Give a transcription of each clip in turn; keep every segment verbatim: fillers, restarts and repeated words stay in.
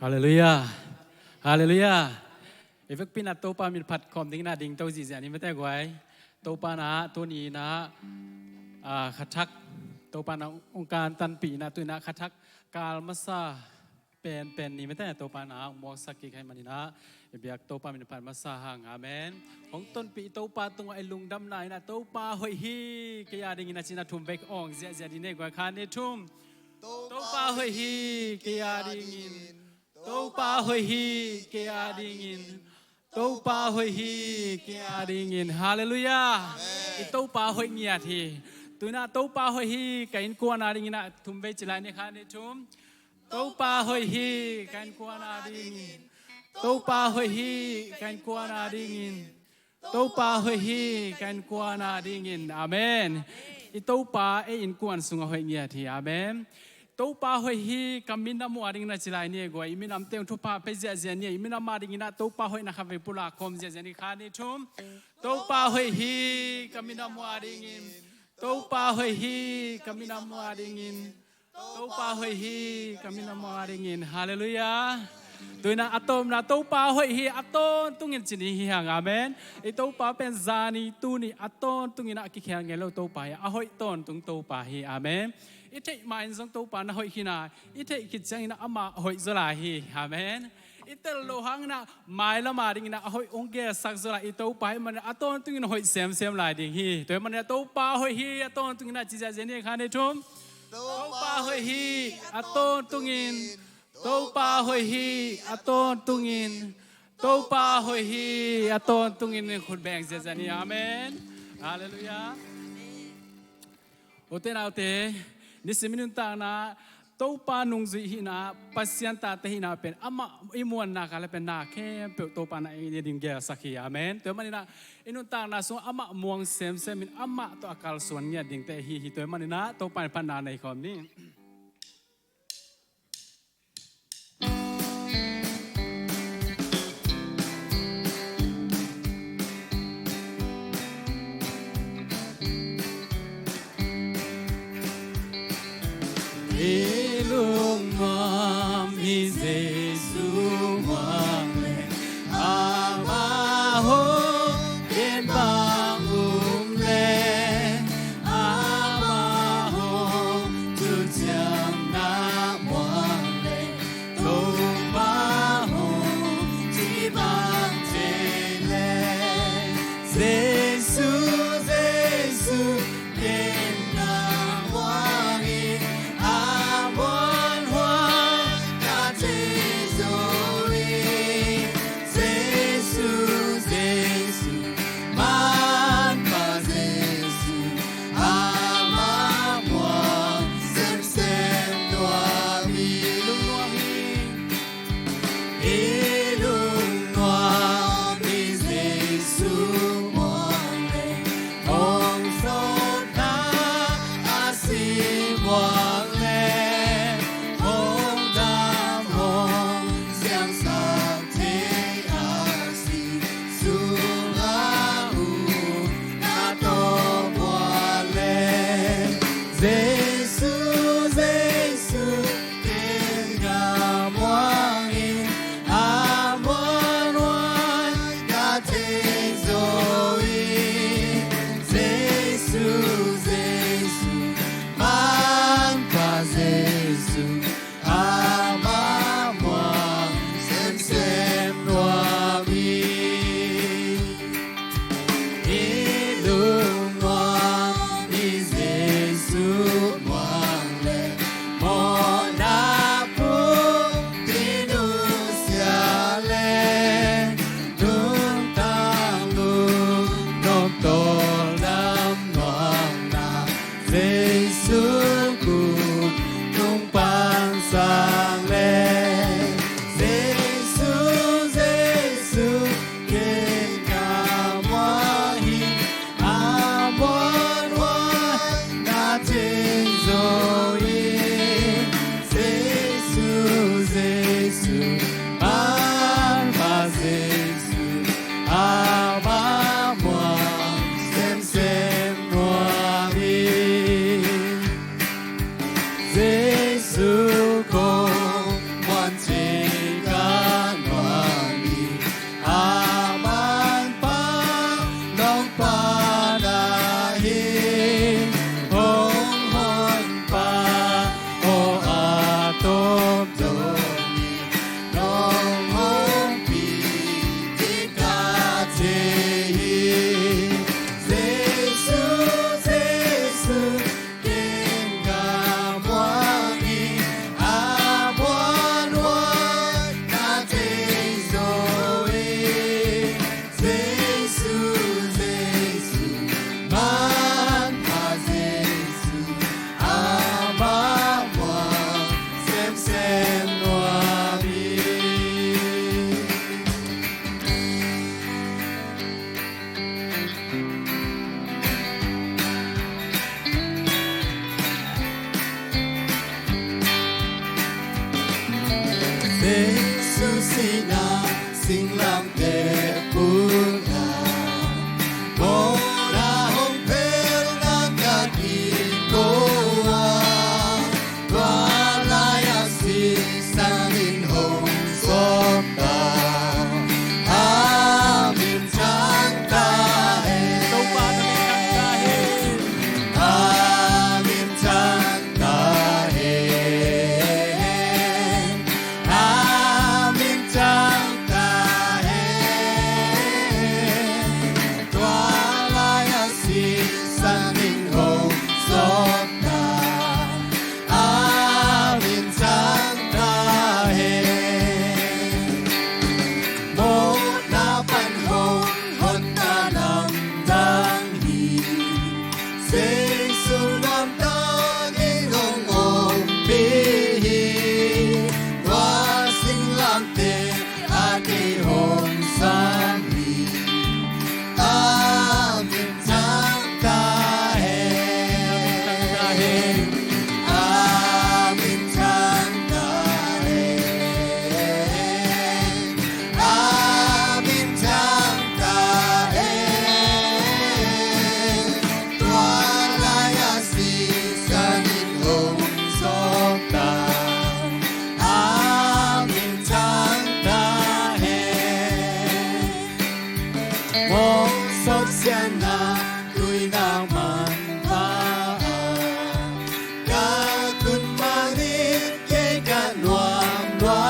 Halleluiah. Halleluiah. I vekpi in ah Topa min phat khawm ding in ah dingto zihziah ni mate guai. Topa in ah tuni in ah, ah, kha thak, Topa in ah hong kantanpih in ah tu in ah kha thak kal masa penpen ni mate Topa in ah hong muaksak kik ahih manin ah i biak Topa min phat masa hang. Amen. Hong tonpih Topa tungah i lungdamna in ah Topa hoih hi kei a dingin a ci in ah thum vei awng ziahziah ni ne guai. Khat, nih, thum. Topa hoih hi kei a dingin. Topa hoih hi kei a dingin. Topa hoih hi kei a dingin. Halleluiah. I Topa hoih ngiat hi. Tu in ah Topa hoih hi ka innkuan a dingin ah thum vei ci lai ni. Khat, nih, thum. Topa hoih hi ka innkuan a dingin. Topa hoih hi ka innkuan a dingin. Topa hoih hi ka innkuan a dingin. Amen. I Topa ei innkuan sungah hoih ngiat hi. Amen. Topa hoih hi ka minam uh a dingin a ci lai ni guai. I minamte hong thupha pia ziahziah ni. I minam a dingin ah Topa hoihna kha vei pulak khawm ziahziah ni. Khat, nih, thum. Topa hoih hi ka minam uh a dingin. Topa hoih hi ka minam uh a dingin. Topa hoih hi ka minam uh a dingin. Halleluiah. Tu in ah a tawpna Topa hoih hi a tawntungin ci ni hi hang. Amen. I Topa pen zani tuni a tawntungin ah a kikhel ngei lo Topa hi. A hoih tawntung Topa hi. Amen. I theih ma in zong Topa na hoih khin a, i theih khit ciangin ah amah hoih zaw lai hi. Amen. I tel loh hangin ah mailam a dingin ah a hoih hong gelsak zaw lai i Topa hi manin a tawntungin hoih semsem lai ding hi. Tua hi manin ah Topa hoih hi a tawntungin ah ci ziahziah ni. Khat, nih, thum. Topa hoih hi a tawntungin. Topa hoih hi a tawntungin. Topa hoih hi a tawntungin. Khut beng ziahziah ni. Amen. Halleluiah. Ute naute, nisim i nuntakna Topa nungzui hihna, Pasian tate hihna pen amah i muanna kal ah pen na khempeuh Topa in ah i ding gelsak hi. Amen. Tua hi manin ah i nuntakna sungah amah muang semsem in amah tawh a kalsuan ngiat dingte hi hi. Tua hi manin ah Topa in phatna nei khawm ni. I lungnuam hi Jesu muang leh, amah hong gen bang um leh, amah hong thucia Jesu sihna singlamteh pulna, mawhna hong phelna ka kiko a, tua lai-ah sisan in hong sawpna, a minthang ta hen. Topa na minthang ta hen. A minthang ta hen, a minthang ta hen. Tua lai-ah sisan in hong sawpna, a minthang ta hen. Mawhna pan hong honna lamdang hi. Jesu nuamtak in hong ompih hi. Tua singlamteh ah kei hong sam hi. A minthang ta hen. A minthang ta hen. A minthang ta hen. Tua lai-ah sisan in hong sawpna, a minthang ta hen. Mawh sawt siatna tuinak manpha ah, ka tun manin kei ka nuam lua.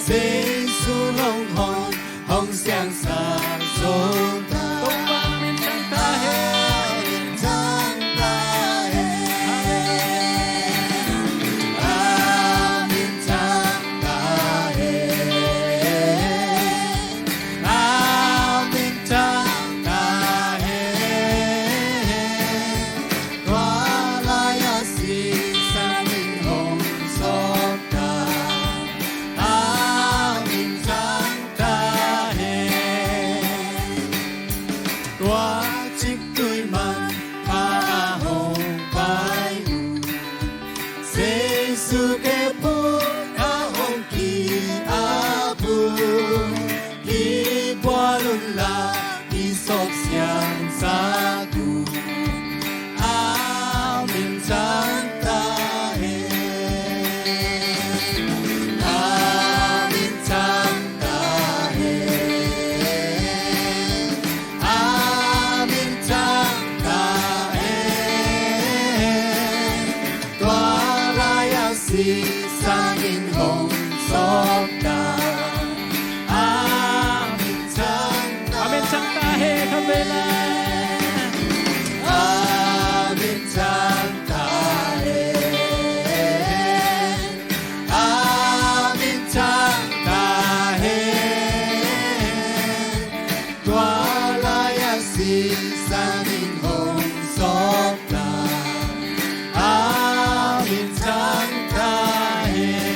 Jesu longhong hong siangsak zo ta. Topa na minthang ta hen. A minthang ta hen. A minthang ta hen. A minthang ta hen. Tua lai-ah sisan in hong sawpna, a minthang ta hen. Tua cik tui manpha ah hong pai uh, Jesu khempeuh ah hong ki-ap uh. Kibual un la, kisawp siangsak un, a minthang ta hen. A minthang ta hen. A minthang ta hen. Tua lai-ah sisan in hong sawpna, a minthang ta. A minthang ta hen, khatvei lai. A minthang ta hen. A minthang ta hen. Tua lai-ah sisan in hong sawpna, a minthang ta hen.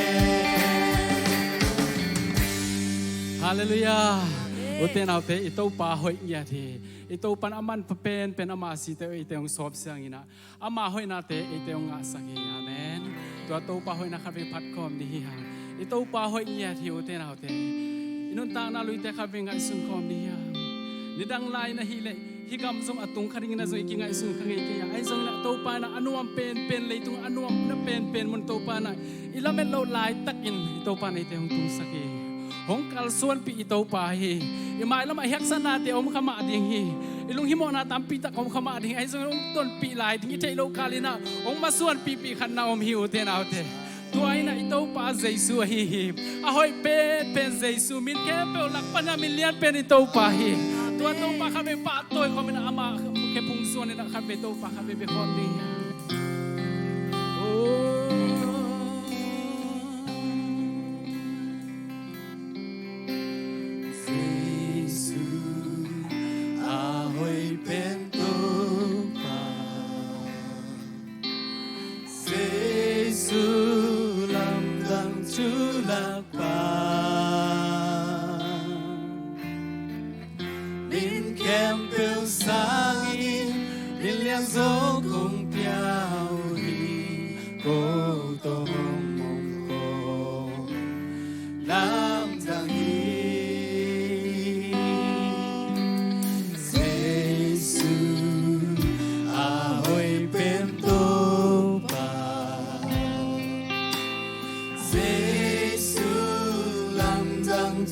Halleluiah. Amen. Ute naute, i Topa hoih ngiat hi. I Topa in a manpha penpen ama site uh eite hong sawp siangin ah, ama hoihnate eite hong ngahsak hi. Amen. Tua Topa hoihna khatvei phat khawm ni hi hang. I Topa hoih ngiat hi, ute naute. I nuntakna luite khatvei ngaihsun khawm ni hi hang. Nidang lai-in ahih leh hih gam zong a tung kha dingin ah zong i kingaihsun kha ngei kei a. Ahi zongin ah Topa in ah a nuam penpen, leitung a nuamna penpen mun Topa in ah i lamet loh laitakin i Topa in eite hong tungsak hi. Hong kalsuanpih i Topa hi. I mailamah i haksatnate om kha mah ding hi. I lunghimawhna tampi tak om kha mah ding hi. Ahi zongin hong tonpih lai ding i theih loh kalin ah hong masuanpihpih khatna om hi, ute naute. Tua in ah i Topa Jesu ahi hi. A hoih penpen Jesu, min khempeuh lak pan ah min lianpen i Topa hi. Tua Topa khatvei pahtawi khawmin ah ama khe phungsuanin ah khatvei Topa khatvei bia khawm ding hi. Oh. Jesu a hoih pen Topa, Jesu lamdang thulakpa, min khempeuh sangin min lianzaw kong pia uh hi. Ko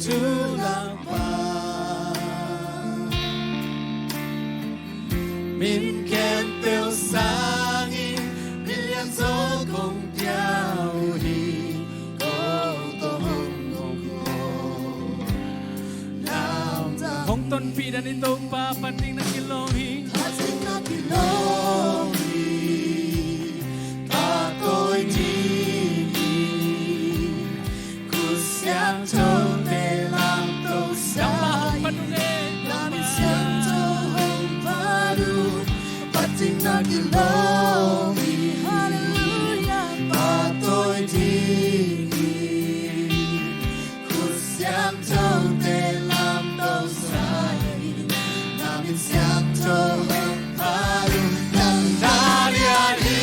Tulapa min khempeuh sangin min lian zaw kong pia uh hi. Ko tawh hong kong kho, lamdang. Hong tonpih dan in Topa, phat ding na kilawm hi. Phat ding na kilawm hi. Pahtawi ding hi. Khut siangthote lamto sa in, na min siangtho hong phat un. Phat ding na kilawm hi. Hallelujah. Pahtawi ding hi. Khut siangthote lamto sa in, na min siangtho hong phat un. Nang na lian hi.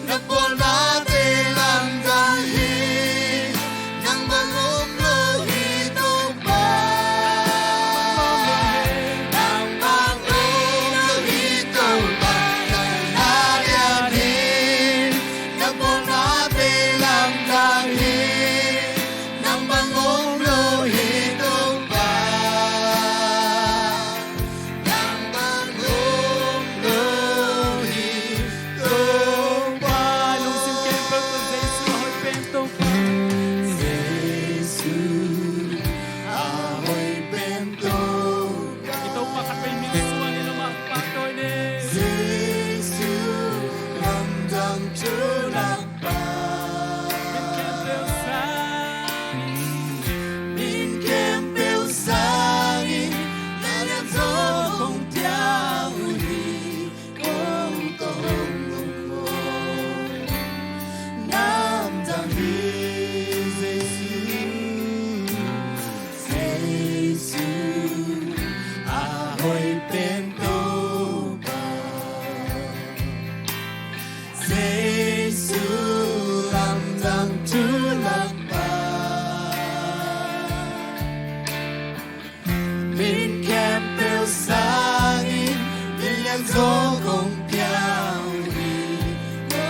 Na pawlnate lamdang hi. Nang bang om lo hi Topa. Nang bang om lo hi Topa. Nang na lian hi. Na pawlnate lamdang hi. Nang bang om lo hi Topa. Nang bang om lo hi Topa. Lungsim khempeuh tawh Jesu a hoih pen Topa. Jesu a hoih pen Topa. I Topa khat vei min suan in, amah pahtawi ni. Jesu lamdang thu lam Min khempeuh sangin, min khempeuh sangin, na lian zaw kong pia uh hi. Ko tawh hong kong kho, lamdang hi. Jesu, Jesu a hoih pen Topa. Jesu lamdang thu lam pha. Min khempeuh sangin min lian zaw kong pia uh hi. Ko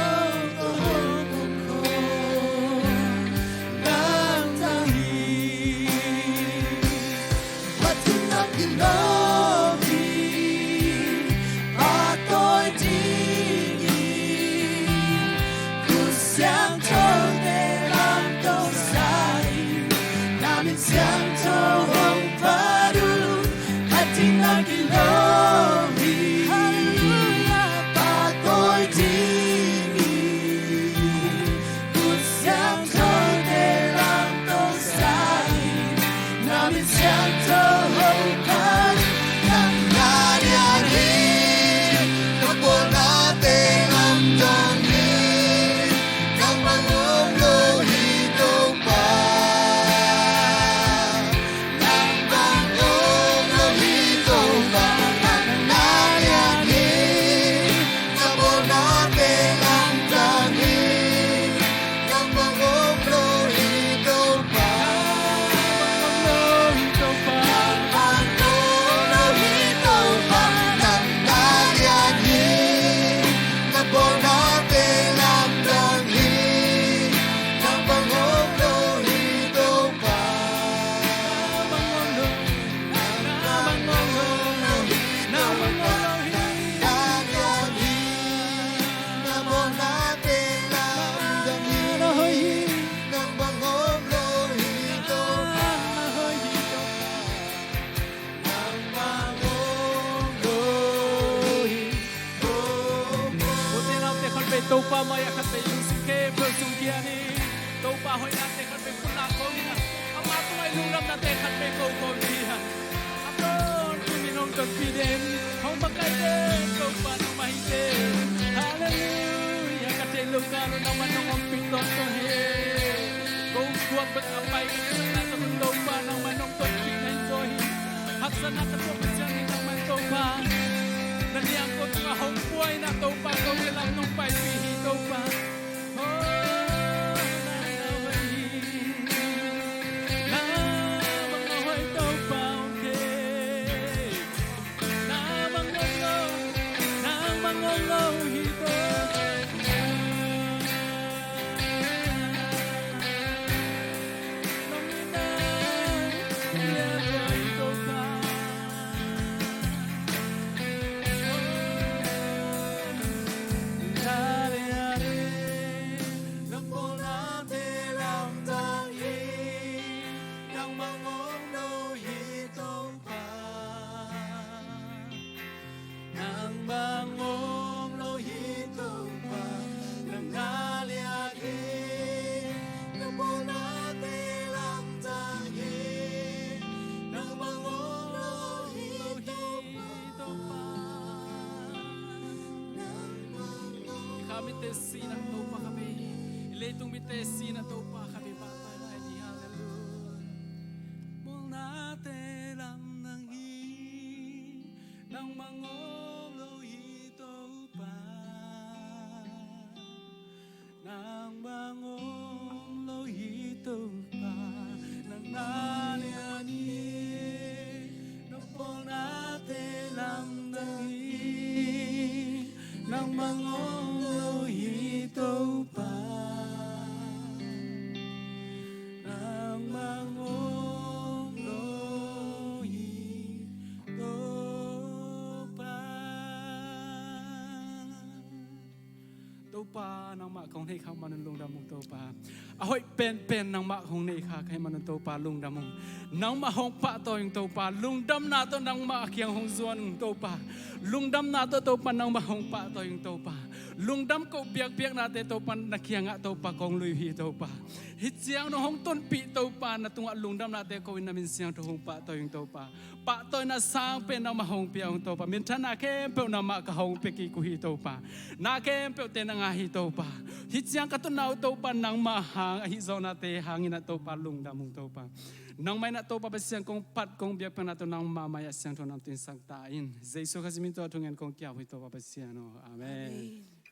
tawh hong kong kho, lamdang hi. Phat ding na kilawm hi, pahtawi ding hi. Khut siangthote lamto sa in, na min siangtho hong phat un. Phat ding na kilawm hi, hallelujah, pahtawi ding hi. Khut siangthote lamto sa in, na min siangtho hong phat un. Nang na lian hi, na pawlnate lamdang hi. Nang bang om lo hi Topa. Nang bang om lo hi Topa. Nang na lian hi, na pawlnate lamdang hi. Nang bang om lo hi Topa. Nang bang om lo hi Topa. Nang bang om lo hi Topa. Nang na lian hi, na pawlnate lamdang hi. Nang bang om lo hi Topa. Nang bang om lo hi Topa. Topa mai-ah khat vei lungsim khempeuh sung khia ni. Topa hoihnate khat vei pulak khawm ni. Amah tungah i lungdamnate khat vei ko khawm ni. A tawntung in hong tonpih den, hong makaih den, Topa nangmah hi den. Halleluiah. Ka theih loh kal un nangmah nong ompih tawntung hi. Ko guak bek a pai ka hih sakna tawh Topa nangmah nong tonpih na hi zaw hi. Haksatna ka tuak masiah ni nangmah Topa. Na niang ko tungah hong pua in ah Topa, ko kilam nong paipih hi Topa. Te sinah Topa ka bei, leitung mite sinah Topa ka bei, pahtawi lai ni. Halleluia. Mualnate lamdang hi, nangmah ngawm lo hi Topa. Nangmah ngawm lo hi Topa, nang na lian hi, na pawlnate lamdang hi. Nangmah ngawm lo hi Topa, nangmah ngawm lo hi Topa. Topa, nangmah kong nei khak manun lungdam ung Topa. A hoih penpen nangmah kong nei khak manun Topa lungdam ung. Nangmah hong pahtawi ung Topa. Lungdamna tawh nangmah a kiang hong zuan ung Topa. Lungdamna tawh Topa nangmah hong pahtawi ung Topa. Lungdam ko biakpiaknate Topa na kiangah Topa kong lui hi Topa. Hih ciang nong hong tonpih Topa, na tungah lungdamnate ko in na min siangtho hong pahtawi ung Topa. Pahtawina sang pen nangmah hong pia ung Topa. Minthanna khempeuh nangmah ka hong pia kik uh hi Topa. Na khempeuhte na ngah hi Topa. Hih ciang ka tawpna uh Topa nangmah hang ahi zawhnate hangin ah Topa lungdam ung Topa. Nangmah in ah Topa Pasian kong phat kong biakpiakna tawh nangmah mai-ah siangtho nang tun sak ta in. Jesu Khazih min tawh thungen kong kiap uh hi Topa Pasian aw. Amen. Amen.